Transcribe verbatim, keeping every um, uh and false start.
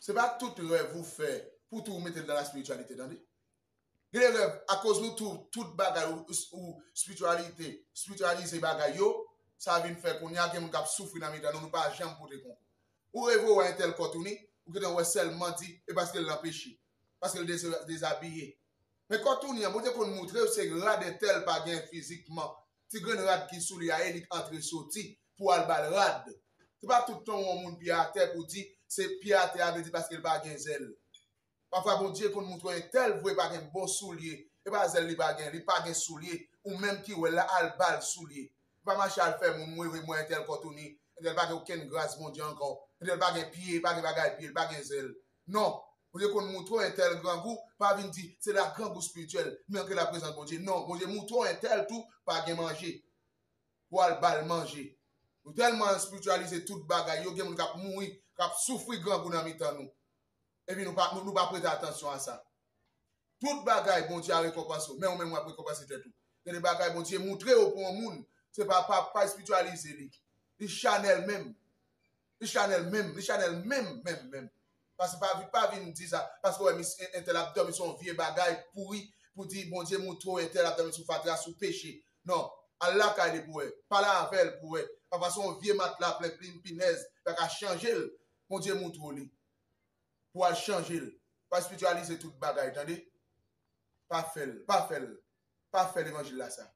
Se pa tout rèv ou fè pou tou ou mete l nan la spirityalite, tande. Gen de rèv, akoz nou tou, tout bagay ou, ou spirityalite, spirityalize bagay yo, sa vin fè kounye a gen moun k ap soufri nan mitan nou, nou pa janm pote konkou. Ou reve w wè entèl kò touni, ou gentan wè sèlman di, e paske l nan peche, paske l deza-, dezabiye. Men kò touni an, Bondye konn moutre w se rad entèl pa gen fizikman. Ti grenn rad ki sou li a, e li k antre soti pou al ba l rad. Se pa tout tan yon moun pye atè pou di se pye atè a vle di paske l pa gen zèl. Pafwa Bondye konn moutre w entèl vre pa gen bon soulye. E pa zèl li pa gen, li pa gen soulye. Ou menm ki wè l la, al ba l soulye. Li pa mache al fè moun mwe, mwe, mwe entèl kò touni. Entèl pa gen okenn gras Bondye ankò. Entèl pa gen pye, pa gen bagay pye, li pa gen zèl. Non. Bondye konn moutre w entèl grangou, pa vin di se la grangou spirityèl, men antre la prezans Bondye. Non, Bondye moutre w entèl tou pa gen manje. Pou al ba l manje. Nou tèlman espirityalize tout bagay, yo gen moun k ap mouri, k ap soufri grangou nan mitan nou. Epi nou pa, nou, nou pa prete atansyon a sa. Tout bagay Bondye a rekonpanse w, men ou menm w ap rekonpanse tèt ou. Gen de bagay Bondye moutre yo pou yon moun, se pa, pa, pa espirityalize li. Li chanèl menm. Li chanèl menm, li chanèl menm, menm, menm. Paske pa, vi- pa vin di sa, paske wè mis entèl ap dòmi sou yon vye bagay pouri, pou di Bondye moutre w entèl ap dòmi sou fatra, sou peche. Non, al lakay li pou wè, pale avè l pou wè. Pafwa se yon vye matla plen plim pinèz, pa ka chanje l, Bondye moutre w li. Pou al chanje l. Pa espirityalize tout bagay, tande. Pa fè l, pa fè l, pa fè levanjil la sa.